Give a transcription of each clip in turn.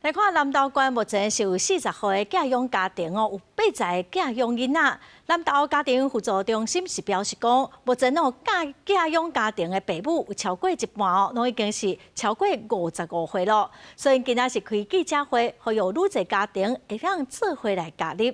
來看南投縣目前是有40戶的寄養家庭哦，有80個寄養囡仔。南投家庭扶助中心是表示講，目前哦寄養家庭的爸母有超過一半哦，攏已經是超過55歲咯。所以今仔是開記者會，呼籲愈濟家庭會當做伙來加入。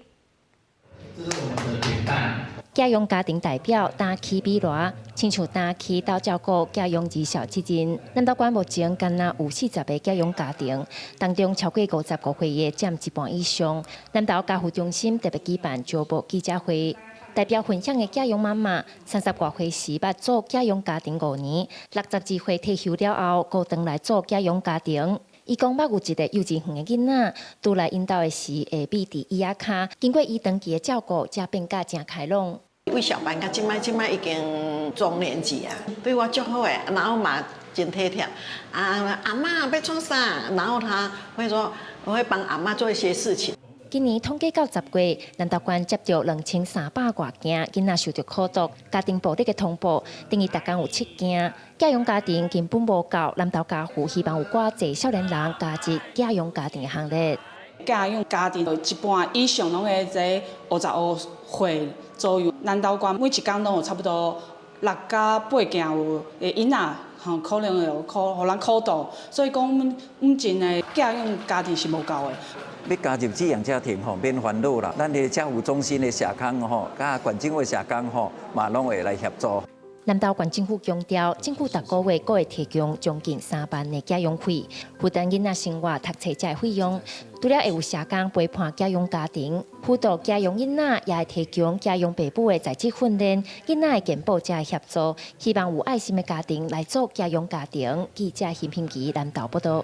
寄養家庭代表擔起米籮，親像擔起鬥照顧寄養兒少責任。南投縣目前敢若有40個寄養家庭，當中超過55歲的佔一半以上。南投家扶中心特別舉辦招募記者會，代表分享的寄養媽媽，30外歲時捌做寄養家庭5年，62歲退休了後，閣轉來做寄養家庭。伊講捌有一個幼稚園的囡仔，拄來𪜶兜的時會覕佇椅仔跤，經過伊長期的照顧，才變甲誠開朗。為小班到這擺，這擺已經中年級啊，對我足好的，然後嘛真體貼。啊，阿嬤欲創啥？然後他會說，我會幫阿嬤做一些事情。今年統計到10月，南投縣接著2300外件囡仔受著苦毒、家庭暴力的通報，等於逐工有七件。寄養家庭根本無夠，南投家扶希望有較濟少年人加入寄養家庭的行列。寄養家庭一半以上攏會在55歲左右。南投縣每一工攏有差不多六到八件有的囡仔，吼可能會有苦，予人苦毒，所以講阮真的寄養家庭是無夠的。欲加入寄養家庭吼，免煩惱啦。咱的家扶中心的社工吼，佮縣政府的社工吼，嘛攏會來協助。南投縣政府強調，政府逐個月閣會提供將近3萬的寄養費，負擔囡仔生活、讀冊這費用。除了會有社工陪伴寄養家庭，輔導寄養囡仔，也會提供寄養爸母的在職訓練、囡仔的健保這協助。希望有愛心的家庭來做寄養家庭。記者邢平琪南投報道。